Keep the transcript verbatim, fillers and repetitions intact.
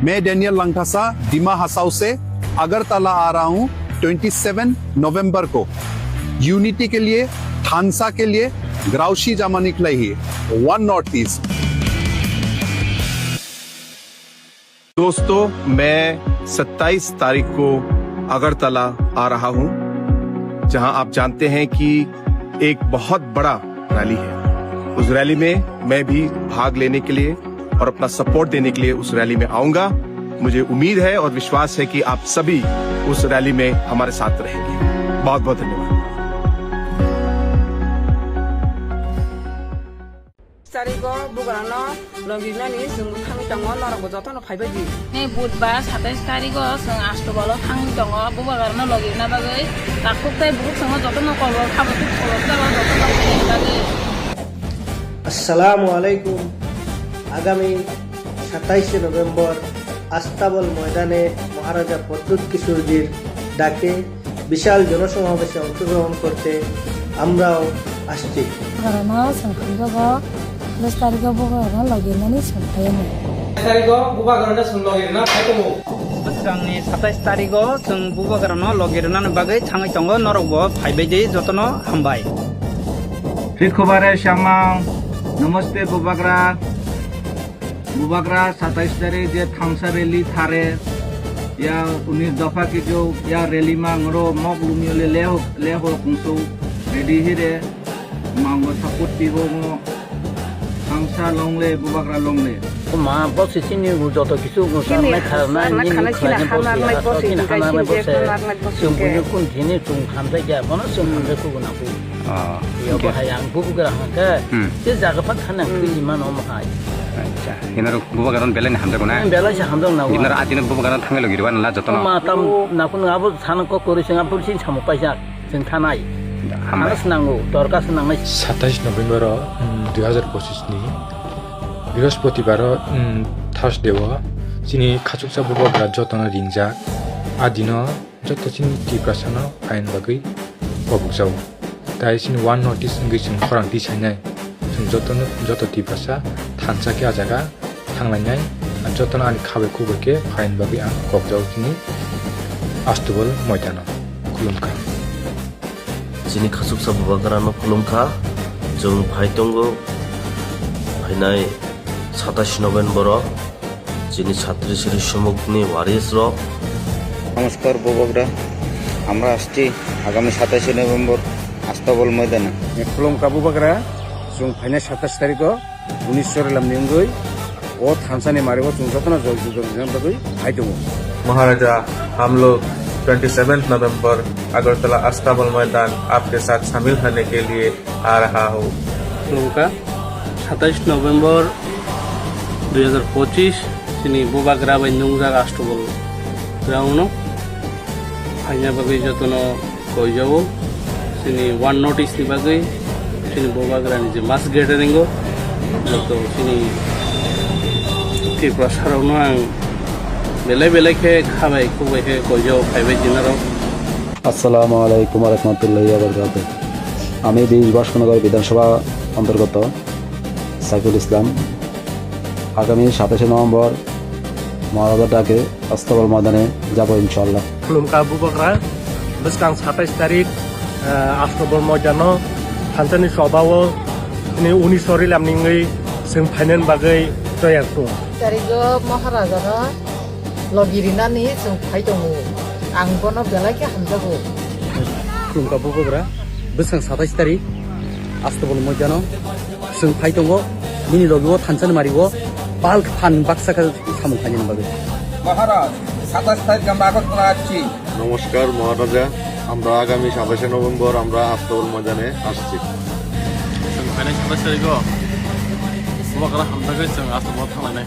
मैं डेनियल लंगथासा डिमा हासाओ से अगरतला आ रहा हूँ ट्वेंटी सेवन नवंबर को। यूनिटी के लिए, थानसा के लिए, ग्राउशी जामा निकलाई ही, वन नॉर्थ ईस्ट। दोस्तों, मैं सत्ताईस तारीख को अगरतला आ रहा हूं, जहां आप जानते हैं कि एक बहुत बड़ा रैली है। उस रैली में मैं भी भाग लेने के लिए और अपना सपोर्ट देने के लिए उस रैली में आऊंगा। मुझे उम्मीद है और विश्वास है कि आप सभी उस रैली में हमारे साथ रहेंगे। बहुत बहुत धन्यवाद। Tarigo bugrano logirnani chwngbo thangwi tongo, norokbo jotono phaibai di. Ni budbar satais tarigo chwng Astobalo thangwi tongo, bubagrano logirna bagwi. Takhuk tei bukhuk chwngno jotono kobor khabo, khobor khabo jotono phainani bagwi. Assalamu alaikum. Agami satais November Astabal ময়দানে মহারাজা প্রদ্যুৎ কিশোরজির ডাকে বিশাল জনসমাবেশে অংশগ্রহণ করতে আমরাও আসছি। Bubagrano chwng phaijago, dos tarigo bubagrano logirnani chwng phaiani. Tarigo bubagrano chwng logirna phai tongo. Bwskangni satais tarigo chwng bubagrano logirnani bagwi thangwi tongo, norokbo phaibai di, jotono hambai. Phikhobare samang, namaste bubagra. Bubagra satais tarik je thangsa rally thare, ya unis dopha kijo ya rally mangro mok lumio le leho leho kungsu ready hire mango support pibo mo thangsa longle bubagra longle. Ma bosi sini joto kisu mo sarnai kharnai ni kharnai bosi sini kharnai bosi. Chwng buino kun thini chwng khamjai ya bono chwng khamjai kugo na kugo. Oh, yo bahai ang bubagra hangke. Hmm. Je jaga phat thana khri mano bahai. Acha, hinaro bubagra belai ni hamjak na? Belai se hamjak na. Hinaro atino bubagra thangai logi rwa na jotono. Ma tam nakun abo sana kok kori sing abo sing samu paisa sing thanai. Hambai. Anas nangu, dorkas nangnai. Satais November o, hmm, dui hazar pochis ni Brihospotibaro, hmm, Thursday o chini khachuksa bubagra jotono ringjak. Adino joto chini Tiprasano phaina bagwi kobokjago. Tai chini one notice wngwi chwng khorang tisainai. Chwng jotono, joto Tiprasa thansa khe a jaga thanglainai. Jotono ani khabai khukbai khe phaina bagwi ang kokjago chini Astubal moidano. Khulumkha. Chini khachuksa bubagrano khulumkha. Chwng phai tongo phainai satais November o. Chini satri sri sumukni waris rok. নমস্কার বুবাগ্রা, আমরা আসছি আগামী সাতাশে নভেম্বর আস্তাবল ময়দানে। Khulumkha bubagra, chwng phainai satais tarikh o unis sorilam ni wngwi o thansani mario chwng jotono jol jubal rijak bagwi phai tongo. महाराजा, हम लोग ट्वेंटी सेवंथ नवंबर अगरतला अस्ताबल मैदान आपके साथ शामिल होने के लिए आ रहा हूँ। Khulumkha, satais November dui hazar pochis, chini bubagra bai nungjak Astobol ground o phaina bagwi jotono koijago. Chini one notice ni bagwi, chini bubagra ni je mass gathering o, joto chini Tiprasa rokno ang belai belai khe khabai khukbai khe koijago phaibai dinarok. আসসালামু আলাইকুম ওয়া রাহমাতুল্লাহি ওয়া বারাকাতুহু। আমি বিশ বর্ষনগর বিধানসভা অন্তর্গত সাইফুল ইসলাম। আগামী সাতাশে নভেম্বর মহারাজার ডাকে আস্তাবল ময়দানে যাব ইনশাআল্লাহ। Khulumkha bubagra, bwskang satais tarik, eh, Astrobol moidano thansani sobao chini unis sorilam ni wngwi chwng phainani bagwi toyar tongo. Tarigo Maharajano logi rinani chwng phai tongo. Ang bono belai khe hamjago. Khulumkha bubagra, bwskang satais tarik, Astrobol moidano chwng phai tongo. Nini logi o thansani mari o pal phan baksa khe samung khainani bagwi. মহারাজ, সাতাশ তারিখ আমরা আগরতলা আসছি। নমস্কার মহারাজা, আমরা আগামী সাতাশে নভেম্বর আমরা আস্তাবল ময়দানে আসছি। Chwng phainai satais tarikh o bubagra hamjagwi chwng Astrobol thanglainai.